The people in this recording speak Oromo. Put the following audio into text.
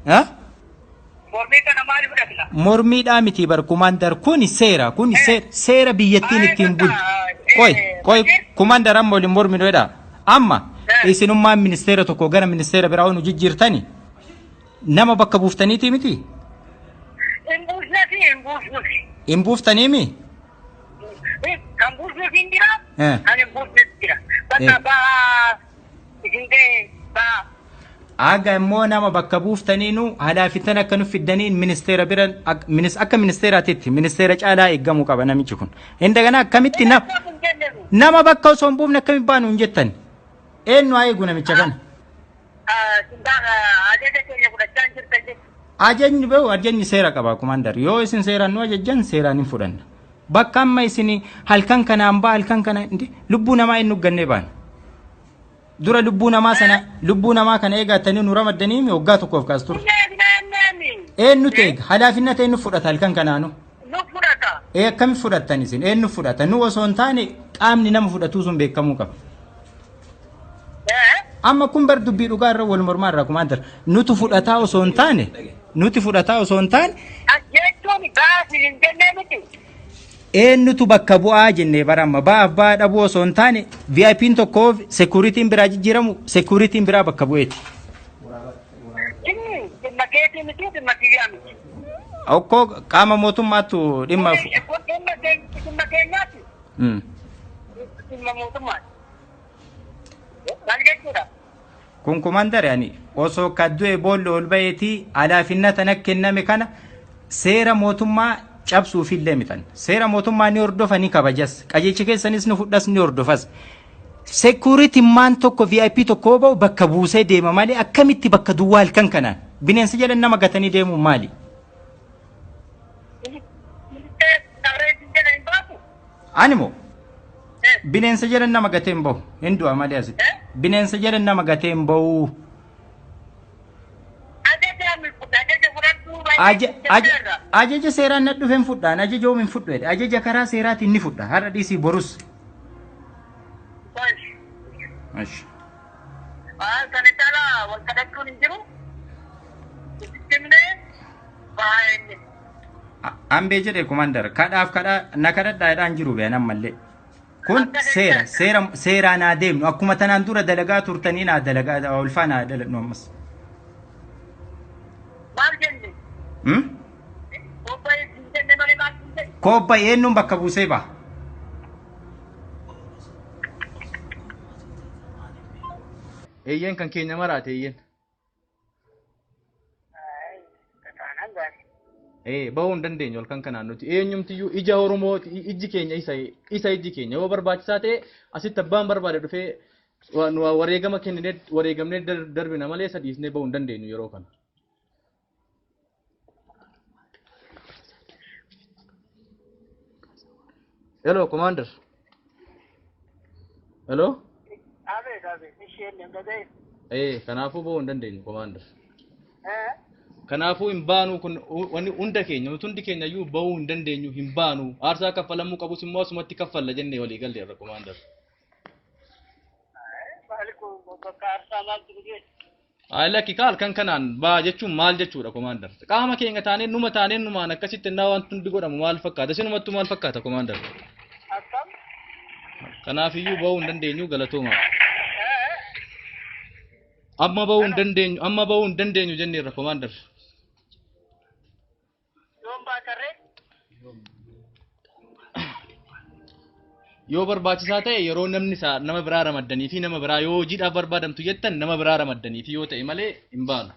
Ha? Mormii kana maaliif dhaqna? Mormiidhaa miti bar kumaandar kun seera kun seera biyyattiin ittiin bultu. Qoy qoy kumaandar amma waliin morminu jedha. Amma isinummaan ministeera tokko gara ministeera biraa nu jijjiirtani nama bakka buuftaniiti miti? Hin buusnasi hin buusnusi. Hin buuftaniimi? Kan buusnus hin jira, kan hin buusnes jira. Bakka bahaa isin ga'e bahaa. Aga immoo nama bakka buuftaniinu halaafitan akka nu fiddaniin ministeera bira akka ministeeraatitti ministeera caalaa eeggamuu qaba namichi kun. Indagana akkamitti nama bakka osoo hin buufne akkamitti baanu hin jettan. Eenyu haa eegu namicha kana? Ajaja keenya fudhachaa hin jirtan jechuudha. Ajajni beeku ajajni seera qaba kumaandar. Yoo isin seeraan nu ajajjan seeraan hin fudhanna. Bakka amma isin halkan kanaan ba'a halkan kana lubbuu namaa hin nuggannee baana. Dura lubbuu namaa sana lubbuu namaa kana eegattanii nu ramaddanii waggaa tokkoof kaas ture. Eenyutu eega? Halaafinna ta'e nu fudhata halkan kanaanu. Nu fudhata. Ee akkami fudhattan isin? Eenyu fudhata? Nu osoo hin taane qaamni nama fudhatuu sun beekamuu qaba. Amma kun bar dubbii dhugaa irra wal mormaa irraa kumaandar. Nutu fudhataa osoo hin taane nuti fudhataa osoo hin taane Jechuun baasi hin jennee miti. Eenyutu bakka bu'aa jennee bara amma ba'aaf ba'aa dhabuu osoo hin taane VIP'n tokko security'n biraa jijjiiramu security'n biraa bakka bu'eeti. Inni dhimma keetii miti dhimma kiyyaa miti. Okkoo qaama mootummaattu dhimma. Kun dhimma keenyaati. Dhimma mootummaati. Maal jechuudha? Kun komandare ani osoo ka du'e boolla ol ba'eetii alaafinna tana kenname kana seera mootummaa cabsuufillee mitan. Seera mootummaa ni hordofa ni kabajas. Qajeelcha keessanis ni fudhas ni hordofas. Security maan tokko VIP tokko yoo ba'u bakka buusee deema malee akkamitti bakka duwwaa halkan kanaan bineensa jala nama gatanii deemuun maali? Ani moo bineensa jala nama gatee hin bahu hin du'a malee asitti. Bineensa jala nama gatee hin bahu. Ajaja seeraan na dhufe hin fudhaan ajaja hoom hin fudhu jedhe ajaja karaa seeraatiin ni fudha har'a dhiisii borus. Ashi. Kana caalaa wal kadhachuun hin jiru. Itti himnee bahaa inni. Ambee jedhe komandar kadhaaf kadhaa na kadhadhaa jedhaan jiru beekan ammallee. Kun seera seera seeraa naa deemnu akkuma tanaan dura dalagaa turtanii naa dalagaa ulfaa naa dalagnu ammas. Maal jenne? Hmm? Qophaa'ee hin jenne malee maal hin jenne? Koobba eenyuun bakka buusee ba'a? Eeyyeen kan keenya maraate eeyyeen. Ee bahuu hin dandeenyu halkan kanaan nuti eenyumtiyyuu ija Oromoo ijji keenya isa isa ijji keenya yoo barbaachisaa ta'e asitti abbaan barbaade dhufee nu wareegama kenninee wareegamnee darbina malee isa dhiisnee bahuu hin dandeenyu yeroo kana. Hello, Commander. Hello? Abeet abeet isheen hin dhagaye. Eh, kanaafuu bahuu hin dandeenyu, Commander. Kanaafuu hin baanu kun wanni hunda keenya nuti hundi keenya iyyuu bahuu hin dandeenyu hin baanu. Aarsaa kaffalamuu qabus immoo asumatti kaffalla jennee walii galleerra, Commander. Maali kun bakka aarsaa maaltu nu geesse? Ayi lakki kaa halkan kanaan ba'a jechuun maal jechuudha komaandar? Qaama keenya taanee numa taanee numaan akkasitti innaa wanti hundi godhamu maal fakkaata? Isinumattuu maal fakkaata komaandar? Akkam? Kanaafiyyuu ba'uu hin dandeenyu galatooma. Amma ba'uu hin dandeenyu amma ba'uu hin dandeenyu jenneerra komaandar. Yoom baatarree? Yoo barbaachisaa ta'e yeroo namni isaa nama biraa ramaddanii fi nama biraa yoo hojiidhaaf barbaadamtu jettan nama biraa ramaddanii fi yoo ta'e malee hin baanu.